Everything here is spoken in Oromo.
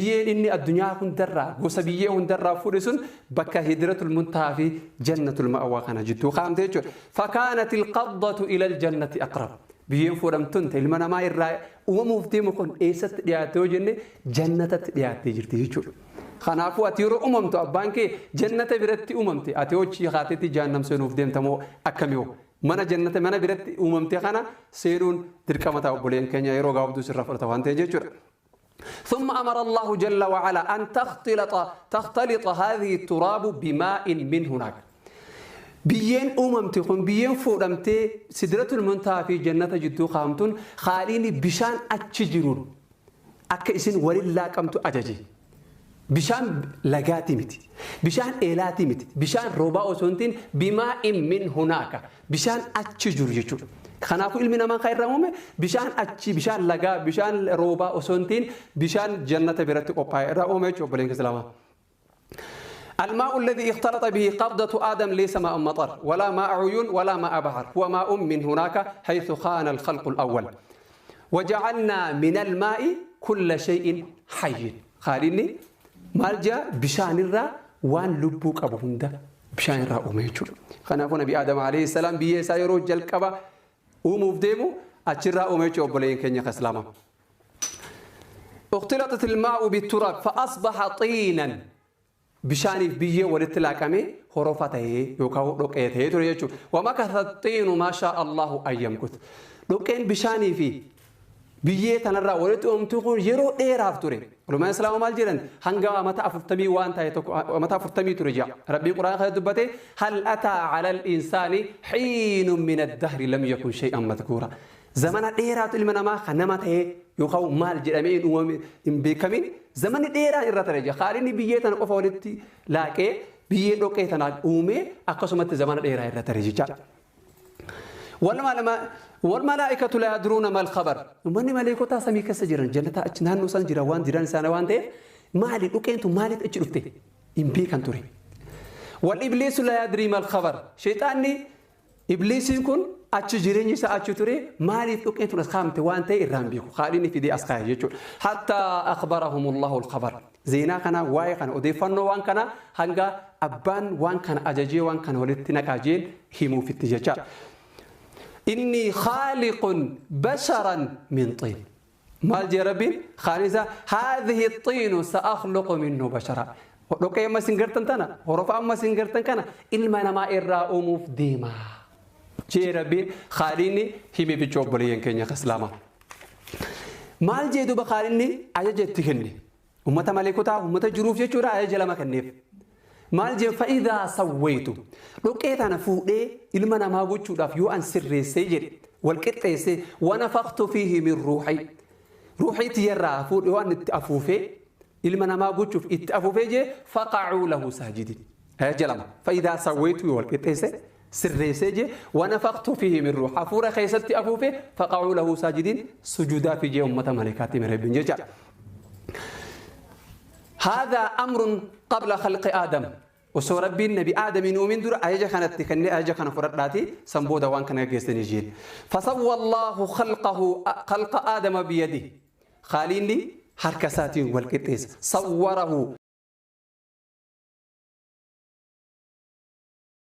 Biyyeen inni addunyaa hundarraa gosa biyyee hundarraa fuudhe sun bakka Sidratul Muntahaa fi Jannatul Ma'awaa kana jidduu kaa'amte jechuudha. Fakaanat ilqabdatu ila aljannati aqrab. Biyyeen fuudhamtuun ilma namaa irraa uumamuuf deemu kun eessatti dhiyaatte yoo jenne, jannatatti dhiyaattee jirti jechuudha. Kanaafuu ati yeroo uumamtu abbaan kee jannata biratti uumamte, ati hojii kaateetti jahannam seenuuf deemtamoo akkamii? Mana jannata mana biratti uumamte kana seenuun dirqama ta'a, obboleen keenya, yeroo gabaabduu sirra fudhata waan ta'eef jechuudha. ثم أمر الله جل وعلا أن تختلط هذه التراب بماء من هناك. Biyyeen uumamte kun, biyyeen fuudhamtee Sidratul Muntahaa fi jannata jidduu kaa'amtuun, haaliin bishaan achi jiruun akka isin waliin laaqamtu ajaje. Bishaan lagaatii miti. Bishaan eelaatii miti. Bishaan roobaa osoo hin ta'in, بماء من هناك. Bishaan achi jiru jechuudha. Kanaafuu ilmi namaa kan irraa uume bishaan achi, bishaan lagaa, bishaan roobaa osoo hin ta'in, bishaan jannata biratti qophaa'e irraa uume jechuudha, obboleen islaamaa. الماء الذي اختلط به قبضة آدم ليس ماء مطر ولا ماء عيون ولا ماء بحر، هو ماء من هناك حيث خان الخلق الأول. وجعلنا من الماء كل شيء حي. خاليني maal jaa? Bishaan irraa waan lubbuu qabu hunda bishaan irraa uume jechuudha. Kanaafuu Nabi Aadam عليه السلام biyya isaa yeroo jalqaba uumuuf deemu achirraa uume jechuudha, obboleeyyan keenya islaamaa. اختلطت الماء بالتراب فأصبح طينا. Bishaaniif biyyee walitti laaqamee horofa ta'ee yookaan dhoqee ta'ee ture jechuudha. ومكث الطين ما شاء الله أن يمكث. Dhoqeen bishaanii fi biyyee tanarraa walitti uumtu kun yeroo dheeraaf ture. Ulamaan islaamaa maal jedhan? Hanga amata 40 waan ta'e tokko, amata 40 ture jaa. Rabbiin Quraana kana dubbate: هل أتى على الإنسان حين من الدهر لم يكن شيئا مذكورا. Zamana dheeraatu ilma namaa kan nama ta'ee yookaan maal jedhamee hin uumame hin beekamin zamanni dheeraan irra ture jaa. Haalinni biyyee tana qofa walitti laaqee biyyee dhoqee tanaan uumee akkasumatti zamana dheeraa irra ture jechaadha. والملائكة لا يدرون ما الخبر. Uummanni maleekotaa samii keessa jiran, jannata achi naannoo san jira waan jiran isaanii waan ta'eef, maali dhuqeentu maaliif achi dhufte hin beekan ture. والإبليس لا يدري ما الخبر. Shayxaanni ibliisiin kun achi jireenyi isaa achi ture, maaliif dhuqeentu as kaa'amte waan ta'e irraan beeku. Haaliin fidee as kaa'e jechuudha. حتى أخبرهم الله الخبر. Zeenaa kana, waa'ee kana, odeeffannoo waan kana hanga abbaan waan kana ajajee waan kana walitti naqaa jeen himuufitti jechaadha. إني خالق بشرا من طين. Maal jee Rabbiin? Khaalisa هذه الطين سأخلق منه بشرا. Dhoqee amma isin gartan tana, horofa amma isin gartan kana ilma namaa irraa uumuuf deema jee Rabbiin haaliinni himi bichoo, obboleeyyan keenya islaamaa. Maal jee duba haalinni ajaja itti kenne? Ummata maleekotaa, ummata jiruuf jechuudha, ajaja lama kenneef. Maal jee? فإذا سويت, dhoqee tana fuudhee ilma namaa gochuudhaaf yoo an sirreessee jedhe, wal qixxeessee, ونفخت فيه من روحي, ruuxii tiyyarraa fuudhee waan itti afuufee ilma namaa gochuuf itti afuufee jee, فقعوا له ساجدين. Ajaja lama: فإذا سويت, wal qixxeessee sirreessee jee, ونفخت فيه من روحي, hafuura keessatti afuufee, فقعوا له ساجدين, sujuudaa fi jee ummata maleekaatti Rabbiin jecha. هذا أمر قبل خلق آدم. Osoo Rabbiin Nabi Aadamiin uumin dura ajaja kanatti kennee, ajaja kana fudhadhaati san booda waan kana gaggeessanii jeen. فسوى الله خلقه خلق آدم بيده. Haaliinni harka isaatiin wal qixxeessa. صوره.